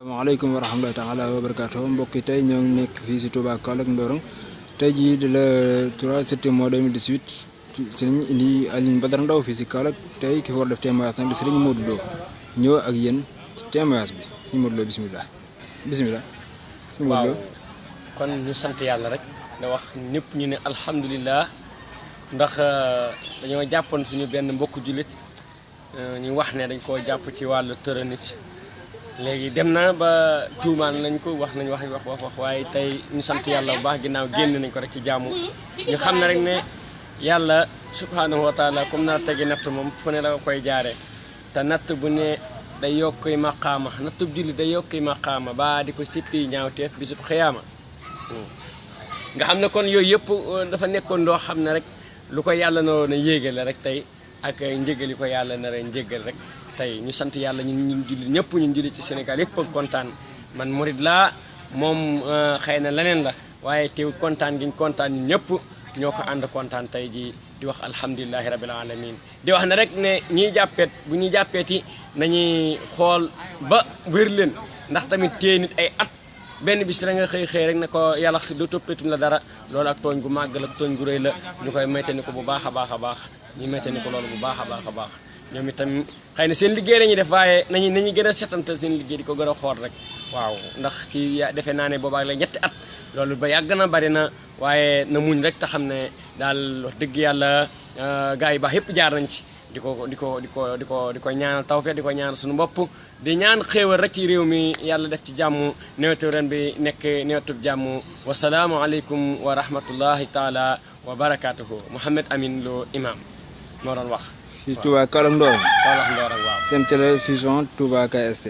Assalamualaikum warahmatullahi taala wabarakatuh mbokk tay ñoo nekk fi ci Touba Kaolack Ndorong tay ji de le 3 septembre 2018 serigne indi Alioune Badara Ndao fi ci Kaolack tay ki for def témoignage nak serigne Modou Lo ñoo ak yeen ci témoignage bi serigne Modou Lo bismillah bismillah waaw kon ñu sant yalla rek da wax ñepp ñu ne alhamdulillah ndax dañoo jappon suñu benn mbokk julit ñu wax ne dañ ko japp ci walu terroriste léegi dem na ba tuumaan nañ ko wax nañ wax waaye tey ñu sant yàlla bu baax ginnaaw génn nañ ko rek ci jaamu ñu xam ne rek ne yàlla subhanahu wa taala comme na tegi natt moom fu ne la koy jaare te natt bu ne day yokkuy maqaama natt bu julli day yokkuy maqaama ba di ko sippi ñaawteef bisub xiyaama nga xam ne kon yooyu yëpp dafa nekkoon doo xam ne rek lu ko yàlla naroon a yéegal rek tey ak njëgali ko yàlla nar a njëgal rek tey ñu sant yàlla ñun julli ñëpp ñun julli ci Sénégal yëpp ak kontaan man murid laa moom xëy na leneen la waaye teew kontaan giñ kontaan ñun ñëpp ñoo ko ànd kontaan tey ji di wax alhamdulilahi rabbil alamin di wax ne rek ne ñiy jàppeet bu ñuy jàppeeti nañuy xool ba wér leen ndax tamit téye nit ay at benn bis la nga xëy rek ne ko yàlla du toppetuñ la dara loolu ak tooñ gu màgg la tooñ gu rëy la ñu koy mayte ni ko bu baax a baax a baax ñu mayte ni ko loolu bu baax a baax a baax ñoom itam xëy na seen liggéey lañuy def waaye nañu gën a setantal seen liggéey di ko gën a xool rek waaw ndax kii defe naa ne boobaag la ñetti at loolu ba yàgg na bari na waaye na muñ rek te xam ne daal wax dëgg yàlla gars yi baax yëpp jaar nañ ci di ko ñaanal tawfeex di ko ñaanal suñu bopp di ñaan xéewal rek ci réew mi yàlla def ci jàmm nawetu ren bi nekk nawetub jàmm wasalaamu aleykum wa rahmatullahi taala wa barakatuhu Mouhamed Amine Lo imam moo doon wax ci Touba Kaolack Ndorong Kaolack Ndorong waaw seen télévision Touba KST